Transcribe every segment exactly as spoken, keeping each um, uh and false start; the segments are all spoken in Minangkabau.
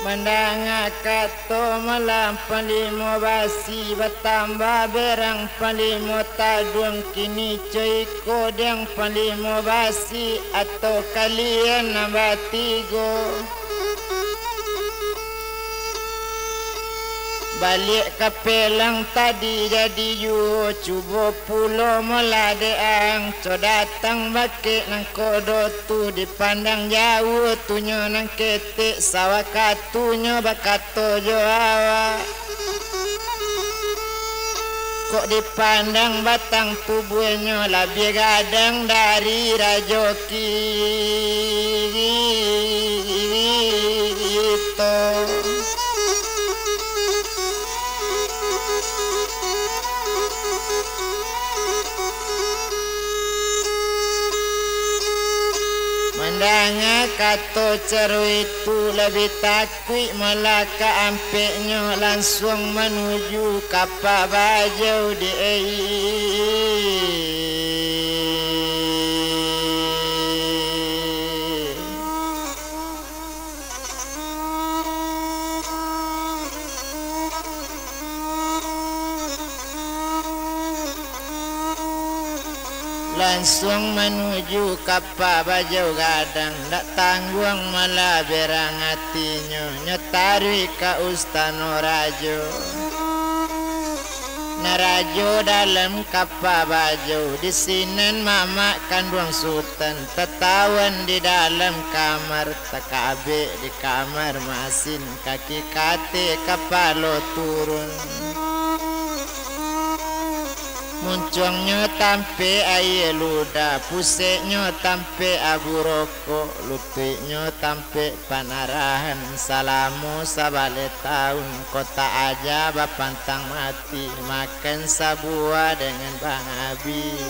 Mandanga kato malah Panglimo Basi, batambah berang Panglimo Taduang, kini co iko dek Panglimo Basi atau kalian nan batigo. Baliak ka pelang tadi jadi juo, cubo pulo malah dek ang, co datang bakeh nangkodo tu, dipandang jauah tu nyo nan ketek, sawakatu nyo bakato jo awak. Kok dipandang batang tubuahnyo labiah gadang dari Rajo Kito. Mandanga kato caro itu, labiah takuik malah ka ampeknyo, lansuang manuju ka Pak Bajau di. Lansuang manuju ka Pak Bajau Gadang, dak tangguang malah berang atinyo, nyo taruih ka ustano rajo. Nan rajo dalam ka Pak Bajau, di sinan mamak kanduang Sutan, tatawan di dalam kamar, takabek di kamar masin, kaki kateh kapalo turun. Muncuangnyo tampek aia ludah, puseknyo tampek abu rokok, lutuiknyo tampek panarahan. Salamo sabaleh taun, kota aja bapantang mati, makan sabuah dengan bang abih.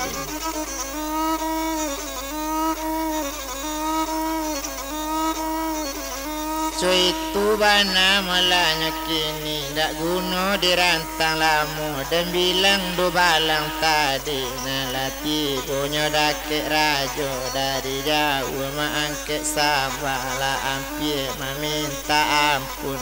Co itu bana malah nyo kini, dak guno dirantang lamo, dan bilang dubalang tadi, nan lah tibonyo dakek rajo, dari jauah maangkek sambah, lah ampia maminta ampun.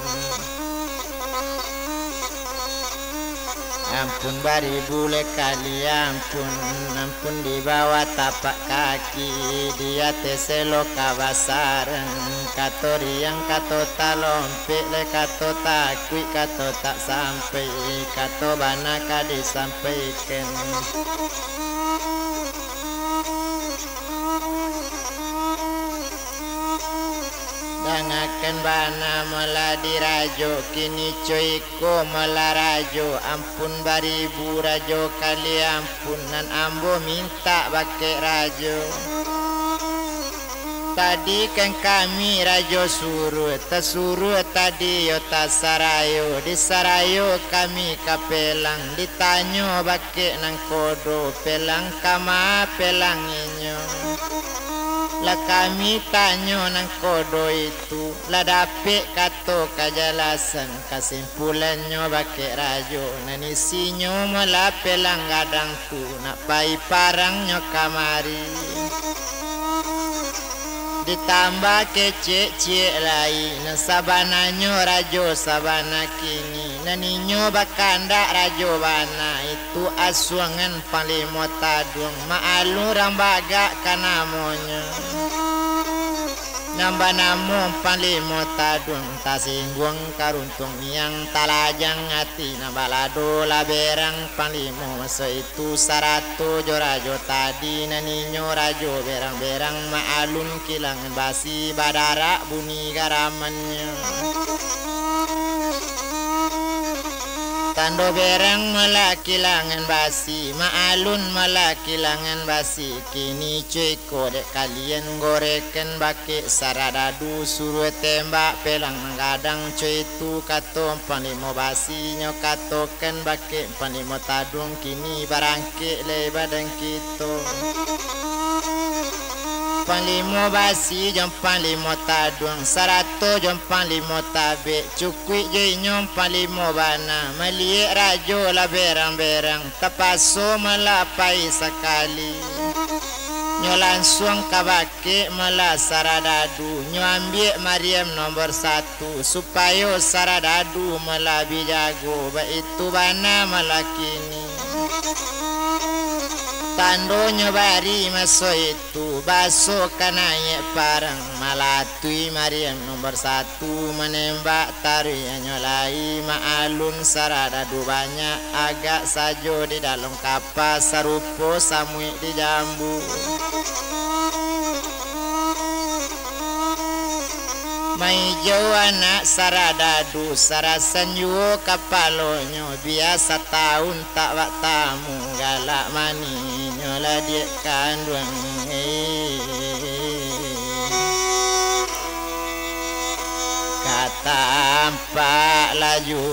Ampun baribu lai kali ampun, ampun di bawah tapak kaki, di ateh selo ka basarang. Kato riang, kato talompek, lai kato takuik, kato tak sampai, kato bana ka disampaikan. Dangakan bana malah di rajo, kini co iko malah rajo, ampun baribu rajo kali ampun, nan ambo mintak bakeh rajo. Tadi kan kami rajo suruah, tasuruah tadi yo tasarayo, disarayo kami ka pelang, ditanyo bakeh nangkodo, pelang kama pelang inyo. Lah kami tanyo nangkodo itu, lah dapek kato kajalasan, kasimpulannyo bakeh rajo, nan isinyo malah pelang gadang tu, nak pai parangnyo kamari. Ditambah kecek ciek lai, nan sabananyo rajo sabana kini, nan inyo bakandak rajo bana, itu asuangan Panglimo Taduang, Mak Alun Urang Bagak ka namonyo. Nan banamo Panglimo Taduang, tasingguang karuntuang miang, talajang ati nan balado, lah berang Panglimo maso itu sarato jo rajo tadi, nan inyo rajo berang-berang, Mak Alun kilangan basi, badarak bunyi garamannyo. Tando berang malah kilangan basi, Mak Alun malah kilangan basi, kini co iko dek kalian, gorekan bakeh saradadu, suruah tembak pelang nan gadang, co itu kato Panglimo Basi, nyo katokan bakeh Panglimo Taduang, kini barangkek lai badan kito. Panglimo Basi jo Panglimo Taduang, sarato jo Panglimo Tabek, cukuik jo inyo Panglimo bana, maliek rajo lah berang-berang, tapaso malah pai sakali. Nyo lansuang ka bakeh malah saradadu, nyo ambiak mariam nombor satu, supayo saradadu malah bijago, baitu bana malah kini. Tandonyo bari maso itu, baso ka naiak parang, malatui mariam nombor satu, manembak taruihnyo lai, maalun saradadu banyak, agak sajo di dalam kapa, sarupo samuik di jambu. Maijau anak saradadu, sarasan juo kapalonyo, bia satahun tak batamu, galak maninyo lah diak kanduang. Ka tampak laju.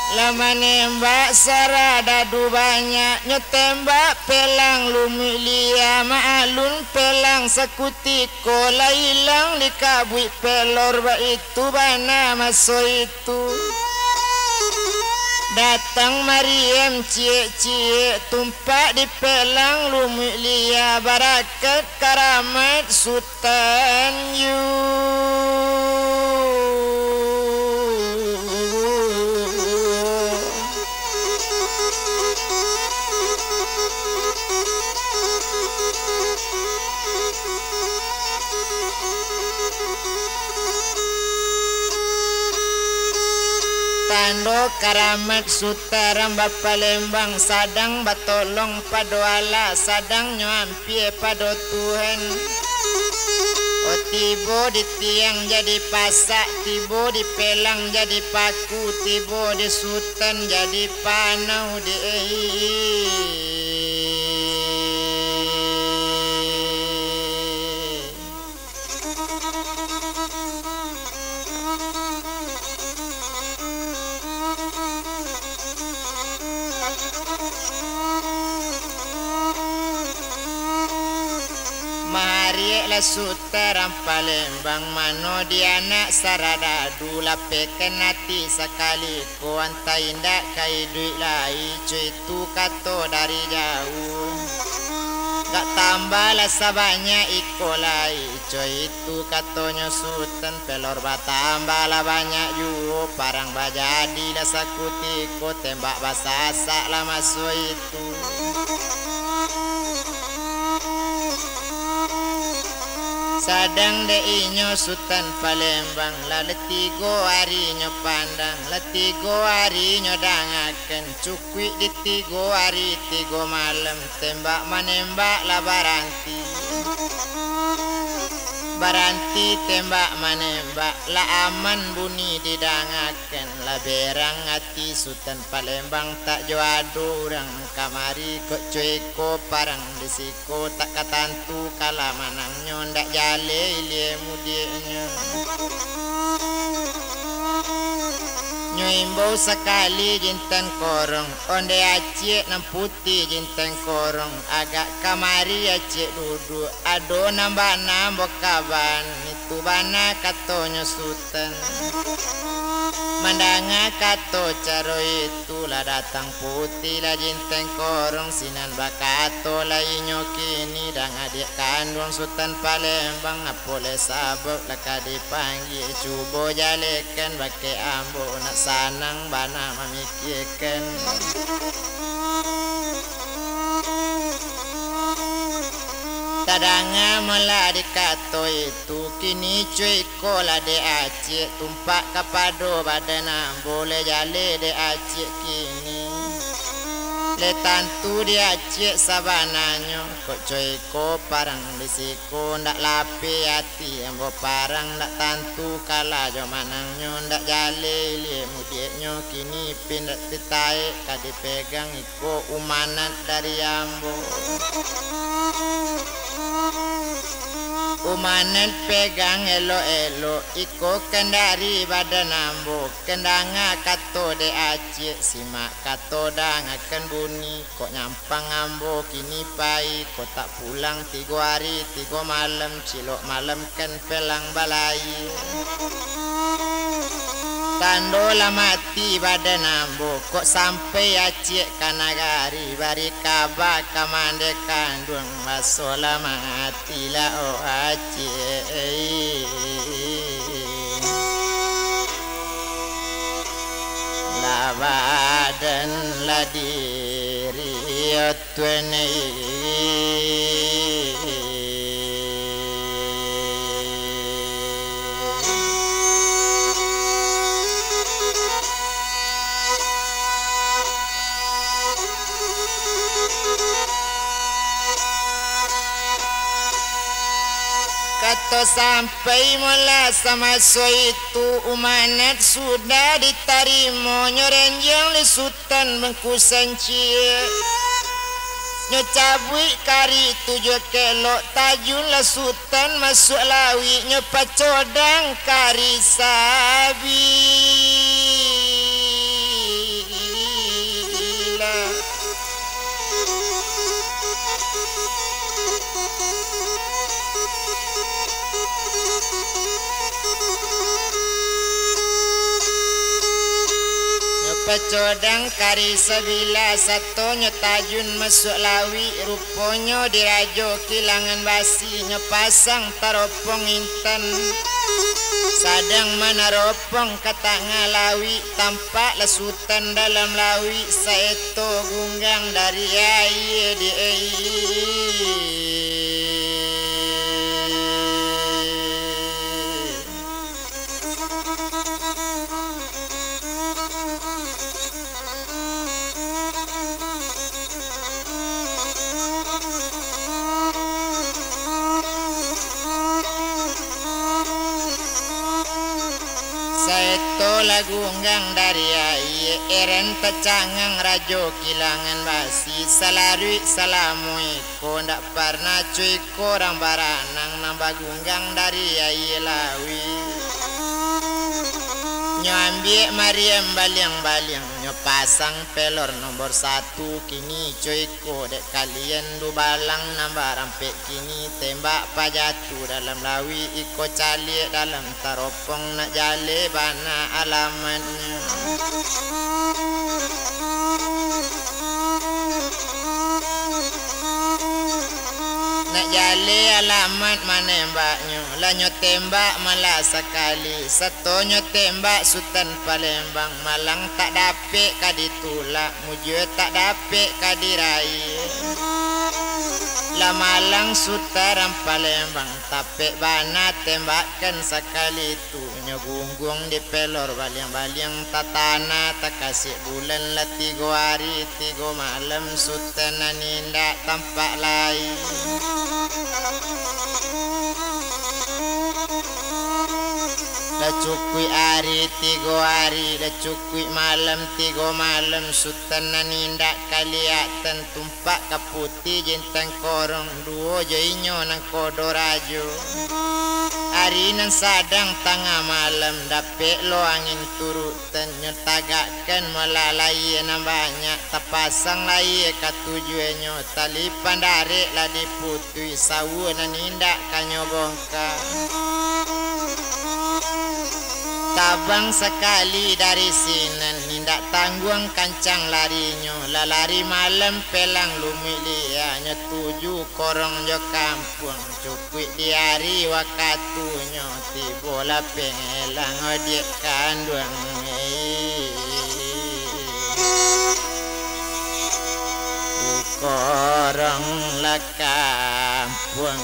Lah manembak saradadu banyak, nyo tembak pelang lumuik lia, maalun pelang sakutiko, lah ilang di kabuik pelor, baitu bana maso itu. Datang mariam ciek-ciek, tumpak di pelang lumuik lia, barakat karamat Sutan yu. Tando karamat Sutan Bapalembang, sadang batolong pado Allah, sadang nyo ampia pado Tuhan. Oh, tibo di tiang jadi pasak, tibo di pelang jadi paku, tibo di Sutan jadi panau di. Mahariak lah Sutan Palembang, mano di anak saradadu, lapehkan ati sakali ko, antah indak ka iduik lai, co itu kato dari jauah. Gak tambah lah sabanyak iko lai, co itu katonyo Sutan, pelor batambah lah banyak juo, parang bajadi lah sakutiko, tembak basasak lah maso itu. Sadang dek inyo Sutan Palembang, lah tigo ari nyo pandang, lah tigo ari nyo dangakan, cukuik di tigo ari tigo malam, tembak manembak lah baranti. Baranti tembak manembak, lah aman bunyi didangakan, lah berang ati Sutan Palembang, tak jo ado urang kamari, kok co iko parang di siko, tak ka tantu kalah manangnyo, ndak jaleh ilia mudiaknyo. Nyo imbau sakali Jintan Korong, ondeh aciak nan putiah Jintan Korong, agak kamari aciak duduak, ado nan bana ambo kaban, itu bana katonyo Sutan. Mandanga kato caro itu, lah datang putiah lah Jintan Korong, sinan bakato lah inyo kini, dang adiak kanduang Sutan Palembang, apo lai sabab lah ka dipanggia, cubo jalehkan bakeh ambo, nak sanang bana mamikiakan. Tadanga malah dikato itu, kini co iko lah dek aciak, tumpak kapado badan ambo, lai jaleh dek aciak kini. Lai tantu dek aciak sabananyo, kok co iko parang di siko, ndak lapeh ati ambo parang, ndak tantu kalah jo manangnyo, ndak jaleh ilia mudiaknyo, kini pin ndak titaek ka dipegang iko umanat dari ambo. Umanet pegang elok-elok, iko kendari badan ambo, kendanga kato dek acik, simak kato dangakan bunyi, kok nyampang ambo kini pai, kok tak pulang tigo ari, tigo malam, cilok malam kan pelang balai. Tando lah mati badan ambo, kok sampai acik ka nagari, bari kaba ka mandeh kanduang, baso lah mati lah, oh acik. Lah badan lah diri, oh tuan. Kato sampai molah samaso itu, umanat sudah ditarimonyo renjang li Sutan Bangku Sancia. Nyo cabuik kari tu jo kelok, tajunlah Sutan masuak lauik, nyo pacodang kari sabilah. Nyo pacodang kari sabilah, sato nyo tajun masuak lauik, ruponyo di Rajo Kilangan Basi, nyo pasang taropong intan, sadang manaropong ka tangah lauik, tampaklah Sutan dalam lauik, saeto gunggang dari aia di aia. Saeto lah gunggang dari aia, eren tacangang Rajo Kilangan Basi, salaruik salamo iko ndak parnah co iko urang baranang nan bagunggang dari aia lauik. Nyo ambiak mariam baliang-baliang, nyo pasang pelor nombor satu, kini co iko dek kalian dubalang nan barampek kini, tembak pajatuah dalam lauik, iko caliak dalam taropong, nak jaleh bana alamatnyo. Nak jaleh alamat manembaknyo, lah nyo tembak malah sakali, sato nyo tembak Sutan Palembang, malang tak dapek ka ditulak, mujua tak dapek ka diraih. Lah malang Sutan Palembang, tapek bana tembakan sakali tu, nyo gungguang di pelor baliang-baliang, tatana takasik bulan, lah tigo ari tigo malam Sutan nan indak tampak lai. Lah cukuik ari tigo ari, lah cukuik malam tigo malam, Sutan nan indak kaliatan, tumpak ka putiah jo intan korong, duo jo inyo nangkodo rajo. Ari nan sadang tangah malam, dapek lo angin turutan, nyo tagakkan malah layia nan banyak, tapasang layia ka tujuahnyo, tali pandarek lah diputuih, saua nan indak ka nyo bongka. Tabang sakali dari sinan, indak tangguang kancang larinyo, lah lari malam pelang lumuik lia, nyo tuju korong jo kampuang, cukuik di ari wakatunyo, tibolah pelang odiak kanduang. Di korong lah kampuang.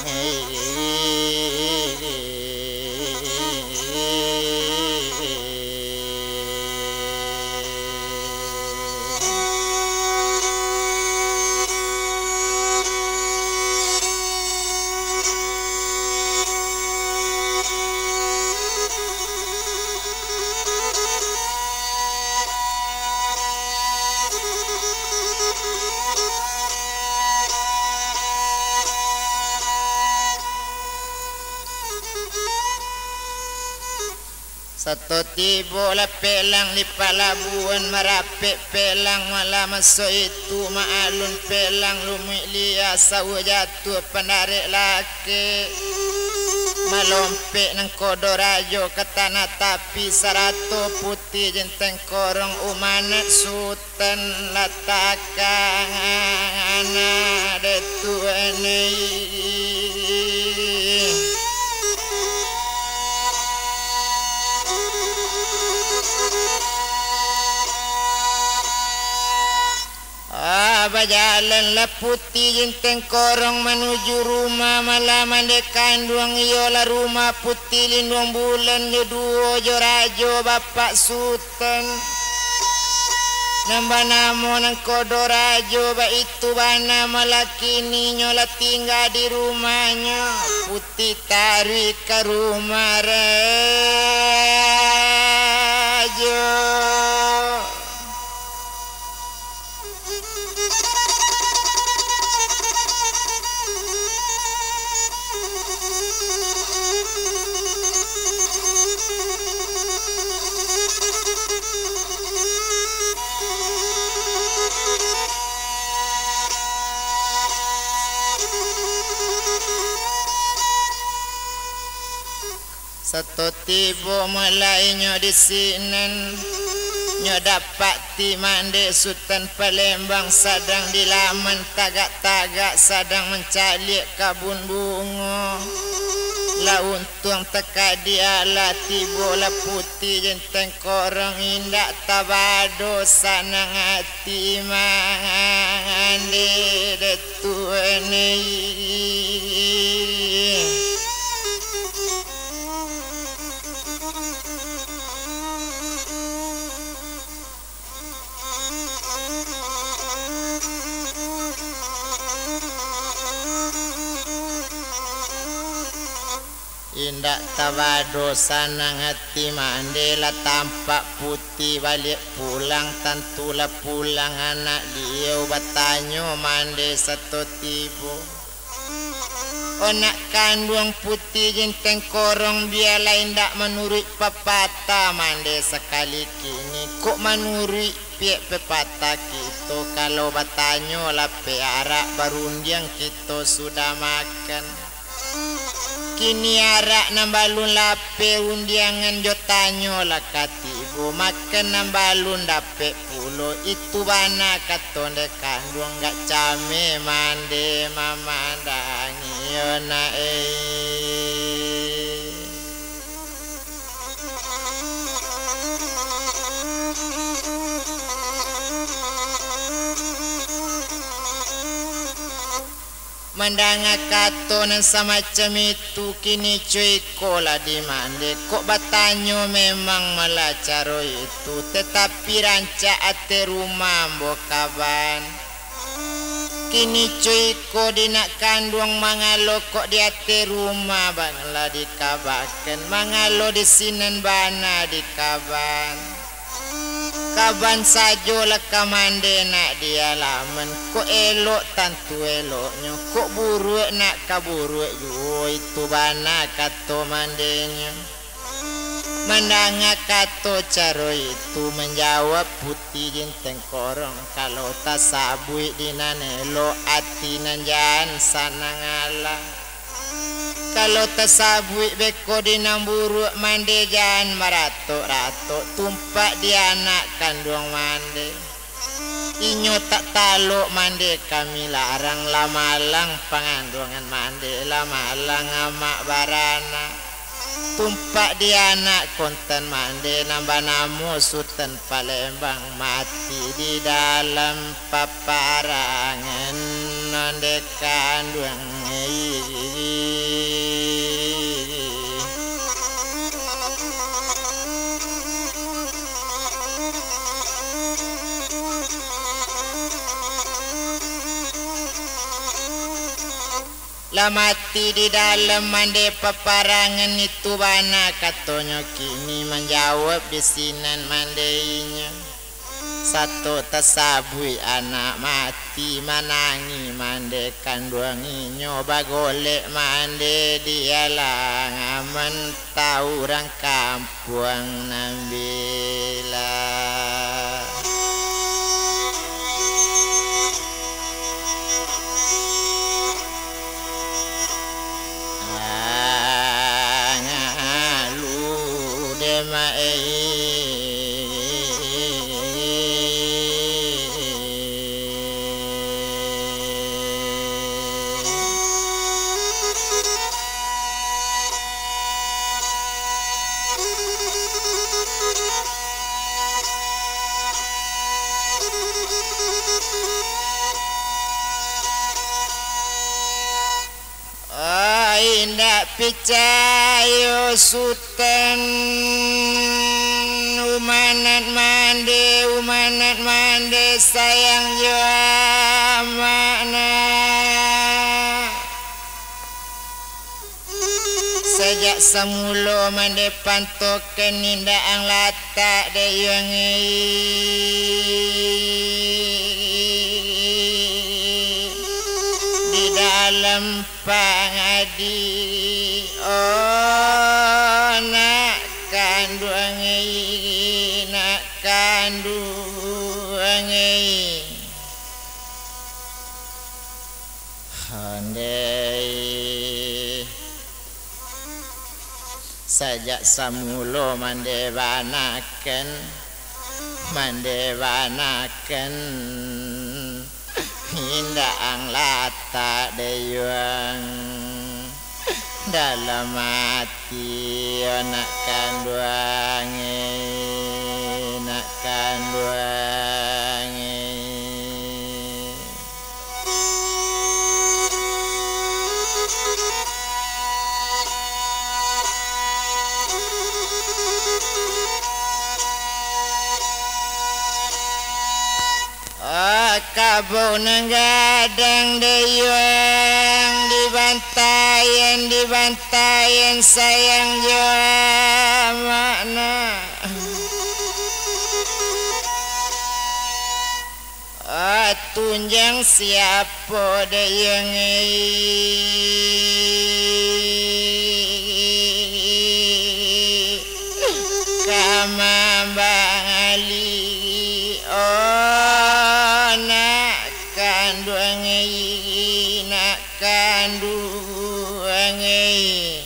Sato tibo lah pelang di palabuahan, marapek pelang malah maso itu, maalun pelang lumuik lia, sauah jatuah pandarek lakek. Malompek Nangkodo Rajo ka tanah tapi, sarato Puti Jenteng Korong umanat sut- Tan latakan anak detuan ni. Ah, bajalanlah Puti Jenteng Korong manuju rumah malam ande kanduang, iyolah rumah Puti Linduang Bulan jo duo jo Rajo Bapak Sut- Tan. Nan banamo Nangkodo Rajo, baitu bana malah kini nyo lah tingga di rumahnyo. Puti taruih ka rumah Rajo. Sato tibo mulai nyo di sinan, nyo dapati mande Sutan Palembang sadang di laman tagak-tagak, sadang mancaliak kabun bungo. Lah untuang takadiak lah tibo lah Puti Jenteng Korong, indak tabado sanang ati mande. Tuhan. Indak tabado sanang ati mande lah tampak Puti baliak pulang, tantulah pulang anak Diau batanyo mande sato tibo. Onak kanduang Puti Jenteng Korong, bialah indak manuruik papatah mande sakali kini, kok manuruik piak pepatah kito, kalau batanyo lapeh arak, barundiang kito sudah makan. Kini arak nan balun lapeh, rundiangan jo tanyo lah ka tibo, makan nan balun dapek pulo, itu bana kato nde kanduang, gak cameh mande mamandangi yo nak eh. Mandanga kato nan samacam itu, kini co iko lah di mande, kok batanyo memang malah caro itu, tetapi rancak ate rumah ambo kaban. Kini co iko di nak kanduang, mangalo kok di ate rumah bana lah dikabakan, mangalo di sinan bana dikaban. Kaban sajo lah ka mande nak di alaman, kok elok tantu eloknyo, kok buruak nak ka buruak juo, itu bana kato mandenyo. Mandanga kato caro itu, manjawab Puti Jinteng Korong, kalau tasabuik di nan elok, ati nan jan sanang alah. Kalau tasabuik beko di nan buruak, mande jan maratok-ratok, tumpak di anak kanduang mande. Inyo tak talok mande kami larang, lah malang panganduangan mande, lah malang amak baranak. Tumpak di anak kontan mande nan banamo Sutan Palembang, mati di dalam paparangan nan dek kanduang. Lah mati di dalam mande paparangan itu bana katonyo kini, manjawab di sinan mande inyo. Sato tasabuik anak mati, manangih mande kanduang inyo, bagolek mande di alang mantau urang kampuang nan bila. Angalu dek mak ei. Oh, indak picayo Sutan, umanat mande, umanat mande sayang jo amak nak. Sajak samulo mande pantokan indak ang latak dek yuang ei di dalam pangadi, oh, nak kanduang ei, nak kanduang ei. Ondeh, sajak samulo mande banakan, mande banakan. Indak ang latak dek yuang dalam ati, nak kanduang ei, nak kanduang ei. Ah, kabau nan gadang dek yuang, dibantaian, dibantaian sayang jo amak nak. Ah, tunjang siapo dek yuang ei ka mambali, oh, nak kanduang ei, nak kanduang ei.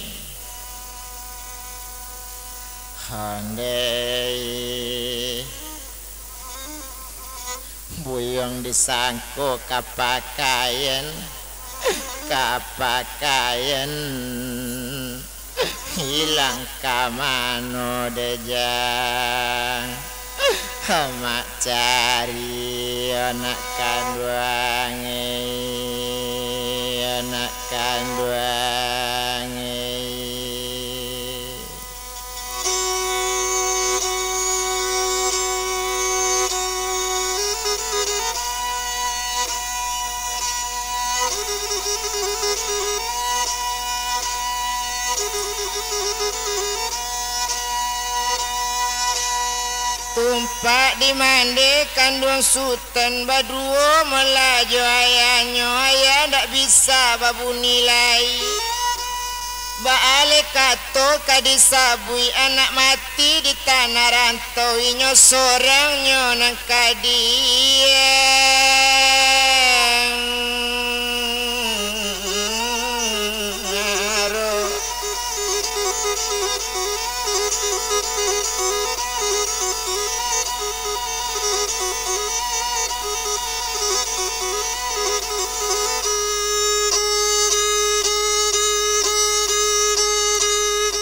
Ondeh, buyuang disangko ka pakaian, ka pakaian. Ilang ka mano dek jang? Amak cari, oh, nak kanduang ei, oh, nak kanduang ei. Tumpak di mande kanduang Sutan baduo malah jo ayahnyo, ayah ndak bisa babuni lai. Baaleh kato ka disabuik anak mati di tanah rantau, inyo sorangnyo nan ka dieng.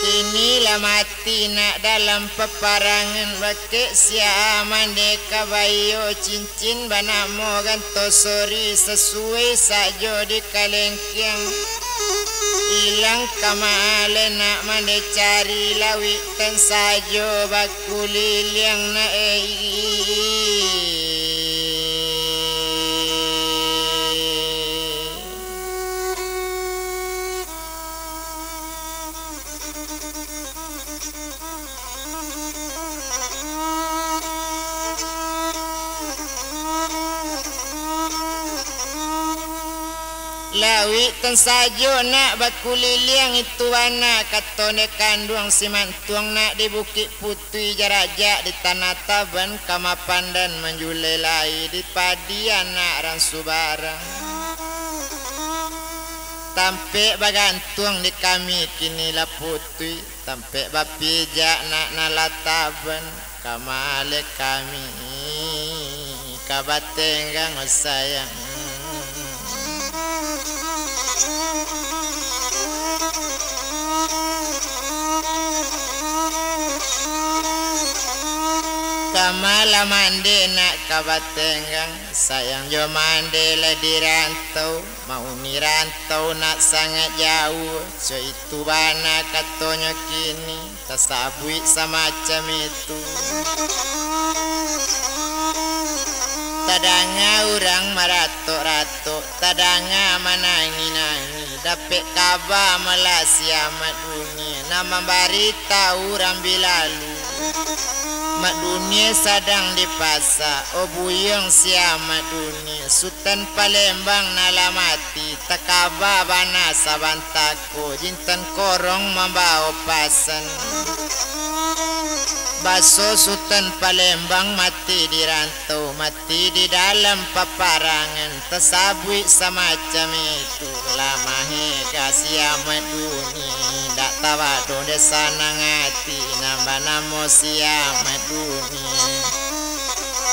Kini lah mati nak dalam paparangan, bakeh sia mande ka baiyo cincin banamo ganto sori, sasuai sajo di kalengkiang. Ilang ka maleh nak mande cari, lawik tan sajo bakuliliang nak ei. Lauik tan sajo nak bakuliliang, itu bana kato nde kanduang si Mantuang nak di Bukik Putuih, jarajak di Tanah Taban, ka mapandan manjulai lai di padi anak rang subarang. Tampek bagantuang di kami kini lah putuih, tampek bapijak nak nan lah taban, ka maleh kami ka batenggang sayang. Ka ma lah mande nak ka batenggang, sayang jo mande lah di rantau. Mauni rantau nak sangat jauah, co itu bana katonyo kini, tasabuik samacam itu. Tadanga urang maratok-ratok, tadanga manangih-nangih, dapek kaba malah si Amak Dunia, nan mambaritahu urang bi lalu. Mak Dunia sadang di pasa, o buyuang si Amak Dunia, Sutan Palembang nan lah mati, takaba bana sabanta ko, jintan korong mambawo pasan. Baso Sutan Palembang mati di rantau, mati di dalam paparangan, tasabuik samacam itu. Lah mahe ka si Amak Dunia, dak tabado dek sanang ati, nan banamo si Amak Dunia.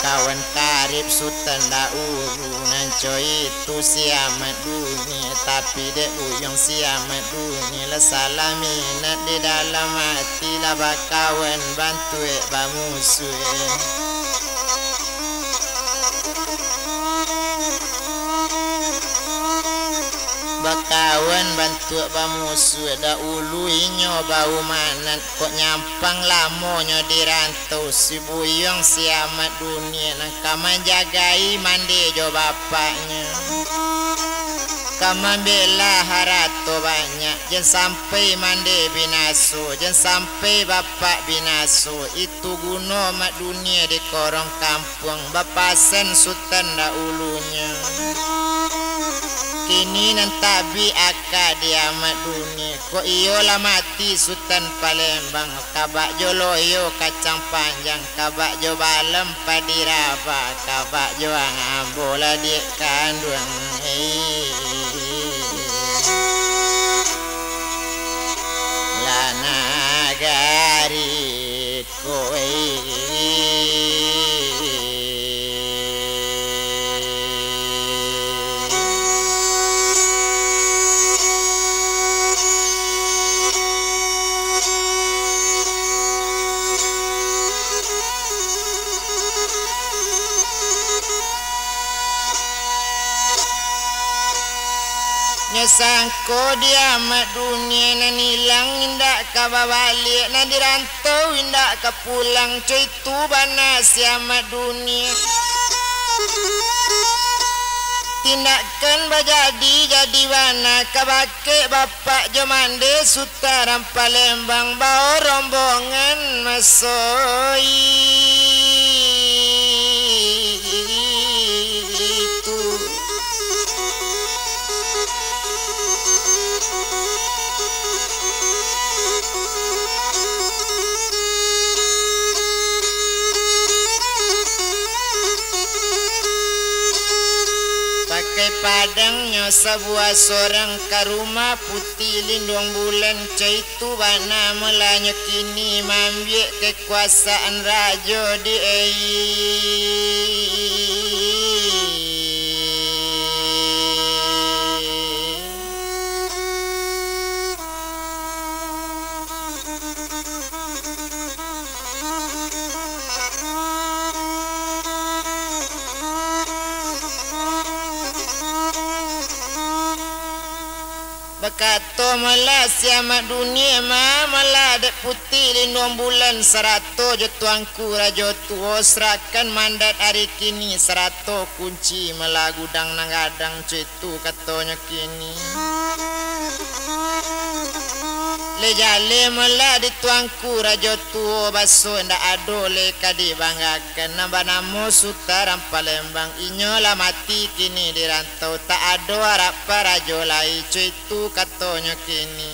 Kawan karib Sutan dahulu, nan co itu si Amak Dunia, tapi dek buyuang si Amak Dunia, lah salah minat di dalam ati, lah bakawan bantuak bamusuah. Bakawan bantuak bamusuah, dahulu inyo baumanat, kok nyampang lamonyo di rantau, si buyuang si Amak Dunia nan ka manjagai mande jo bapaknyo, ka mambela harato banyak, jan sampai mande binaso, jan sampai bapak binaso. Itu guno Mak Dunia di korong kampuang, bapasan Sutan dahulunyo. Kini nan tabik aka di Amak Dunia, kok iyo lah mati Sutan Palembang, kabak jo loyo kacang panjang, kabak jo balam padi raba, kabak jo ang ambo lah diak kanduang. Lah nagari. Nyo sangko di Amak Dunia nan ilang indak ka babaliak, nan di rantau indak ka pulang, co itu bana si Amak Dunia. Tindakan bajadi-jadi bana, ka bakeh bapak jo mande Sutan Palembang bao rombongan maso itu. Pakai padangnyo sabuah sorang ka rumah Puti Linduang Bulan, co itu bana mulanyo kini maambiak kekuasaan rajo di ai. Bakato malah si Amak Dunia, ma-, malah dek Puti Linduang Bulan sarato jo Tuanku Rajo Tuo, sarakan mandat ari kini sarato kunci malah gudang nan gadang, co itu katonyo kini. Jaleh mulah di tuanku rajo tuo, baso indak ado lai ka dibanggakan, nan banamo Suta Rampalembang. Inyo lah mati kini di rantau, tak ado arapah rajo lai, co itu katonyo kini.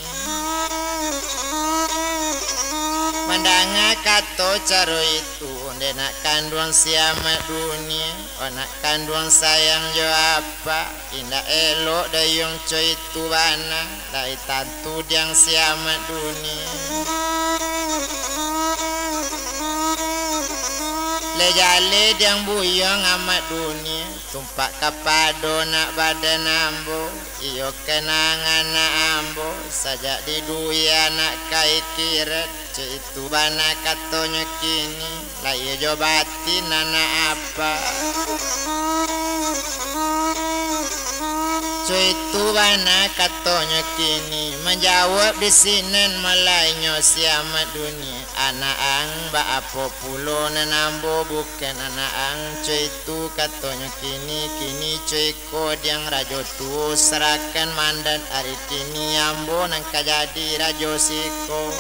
Mandanga kato caro itu, dek nak kanduang si Amak Dunia, oh nak kanduang sayang jo apak, indak elok dayuang co itu bana, lai tantu diang si Amak Dunia. Lai jaleh diang buyuang Amak Dunia, tumpak kapado nak badan ambo, iyo kenangan nak ambo, sajak di duya nak ka ikirat, co itu bana katonyo kini, lahia jo batin anak apak. Co itu bana katonyo kini, manjawab di sinan malainyo si Amak Dunia. Anak ang, baapo pulo nan ambo bukan anak ang, co itu katonyo kini, kini co iko diang rajo tuo, sarahkan mandat ari kini, ambo nan ka jadi rajo siko.